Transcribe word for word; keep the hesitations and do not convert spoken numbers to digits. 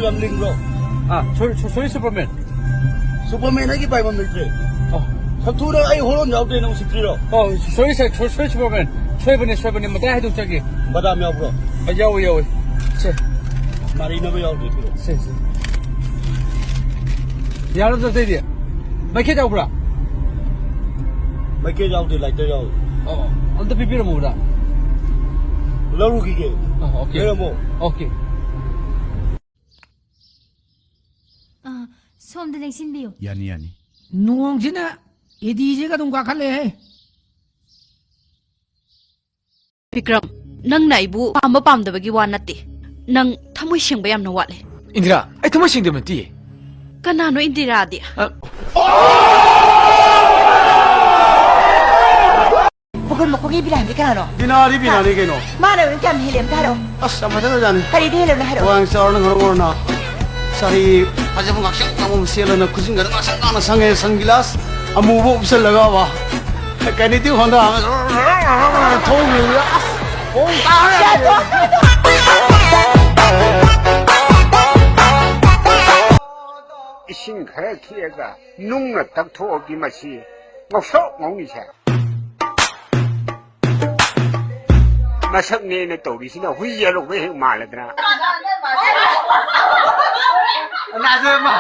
ꯌꯥꯝ ꯂꯤꯡꯕ꯭ꯔꯣ? ꯑꯥ, sorry, sorry, Superman꯫ Superman ꯑꯩꯒꯤ ꯄꯥꯏꯐꯝ ꯂꯩꯇ꯭ꯔꯦ꯫ ꯑꯣ꯫ ꯁꯛꯊꯨꯅ ꯑꯩ ꯍꯣꯔꯣꯟ ꯌꯥꯎꯗ꯭ꯔꯦ, ꯅꯪ ꯎꯁꯤꯠꯇ꯭ꯔꯤꯔꯣ? ꯑꯣ, sorry sir, sorry, sorry Superman꯫ ꯁꯣꯏꯕꯅꯦ, ꯁꯣꯏꯕꯅꯦ, ꯃꯇꯥꯏ ꯍꯥꯏꯗꯣꯛꯆꯒꯦ꯫ ꯕꯗꯥꯝ ꯌꯥꯎꯕ꯭ꯔꯣ? ꯑ, ꯌꯥꯎꯋꯦ, ꯌꯥꯎꯋꯦ꯫ ꯁꯦ꯫ ꯃꯥꯔꯤꯅꯕ ꯌꯥꯎꯗ꯭ꯔꯦ, ꯄꯤꯔꯛꯑꯣ꯫ ꯁꯦ, ꯁꯦ꯫ ꯌꯥꯔꯗ꯭ꯔꯣ ꯑꯇꯩꯗꯤ? ꯃꯩꯈꯦꯠ ꯌꯥꯎꯕ꯭ꯔꯥ? ꯃꯩꯈꯦꯠ ꯌꯥꯎꯗꯦ, lighter ꯌꯥꯎꯏ꯫ ꯑꯣ, ꯑꯝꯇ ꯄꯤꯕꯤꯔꯝꯃꯨꯕ꯭ꯔꯥ? ꯂꯧꯔꯨꯈꯤꯒꯦ꯫ ꯑꯣ, okay꯫ ꯂꯩꯔꯝꯃꯣ꯫ Okay꯫ ꯑꯥ, ꯁꯣꯝꯗ ꯂꯦꯡꯁꯤꯟꯕꯤꯌꯨ꯫ ꯌꯥꯅꯤ, ꯌꯥꯅꯤ꯫ ꯅꯣꯡꯁꯤꯅ ꯑꯦꯗꯤꯁꯤꯒ ꯑꯗꯨꯝ ꯀꯥꯈꯠꯂꯛꯑꯦꯍꯦ꯫ ꯕꯤꯀ꯭ꯔꯝ, ꯅꯪꯅ ꯑꯩꯕꯨ ꯄꯥꯝꯕ ꯄꯥꯝꯗꯕꯒꯤ ꯋꯥ ꯅꯠꯇꯦ꯫ ꯅꯪ ꯊꯃꯣꯏ ꯁꯦꯡꯕ ꯌꯥꯝꯅ ꯋꯥꯠꯂꯦ꯫ ꯏꯟꯗꯤꯔꯥ, ꯑꯩ ꯊꯃꯣꯏ ꯁꯦꯡꯗꯕ ꯅꯠꯇꯤꯌꯦ꯫ ꯀꯅꯥꯅꯣ ꯏꯟꯗꯤꯔꯥꯗꯤ? ꯑ, ꯃꯈꯣꯟ ꯃꯈꯣꯟꯒꯤ ꯕꯤꯅꯥꯗꯤ ꯀꯅꯥꯅꯣ? ꯕꯤꯅꯥꯗꯤ ꯕꯤꯅꯥꯅꯤ ꯀꯩꯅꯣ꯫ ꯃꯥꯅ ꯑꯣꯏꯅ ꯀꯌꯥꯝ ꯍꯦꯜꯂꯦ ꯑꯝꯇ ꯍꯥꯏꯔꯛꯑꯣ꯫ ꯑꯁ, ꯌꯥꯝ ꯐꯖꯅꯖꯥꯠꯅꯤ꯫ ꯀꯔꯤꯗꯤ ꯍꯦꯜꯂꯝꯅꯣ ꯍꯥꯏꯔꯛꯑꯣ꯫ ꯋꯥꯡ ꯆꯥꯎꯔꯅ ꯉꯧꯔꯣꯛ ꯉꯧꯔꯅ꯫ ꯁꯥꯔꯤ ꯐꯖꯕ ꯉꯥꯛꯁꯪ ꯉꯥꯡꯕ ꯑꯃ ꯁꯦꯠꯂꯅ ꯈꯨꯖꯤꯟꯒꯗꯣ ꯉꯥꯛꯁꯪ ꯉꯥꯡꯅ ꯁꯪꯉꯦ, ꯁꯟ ꯒ꯭ꯂꯥꯁ ꯑꯃꯨꯕ ꯎꯞꯁꯜꯂꯒ ꯕ꯫ ꯀꯩꯅꯤꯗꯤ ꯍꯣꯟꯗꯥ ꯊꯣꯡꯉꯤꯕ꯫ ꯑꯁ, ꯍꯣꯡ ꯇꯥꯔꯦ꯫ ꯏꯁꯤꯡ ꯈꯔ ꯈꯤꯛꯑꯒ ꯅꯨꯡꯅ ꯇꯛꯊꯣꯛꯑꯒꯤ ꯃꯁꯤ ꯉꯧꯁꯣꯛ ꯉꯧꯅꯤꯁꯦ꯫ ꯃꯁꯛꯅꯦꯅ ꯇꯧꯔꯤꯁꯤꯅ ꯍꯨꯏ ꯌꯥꯜꯂꯨꯕ ꯍꯦꯛ ꯃꯥꯜꯂꯗꯅ꯫ ꯅꯥꯖꯣꯏꯃ꯫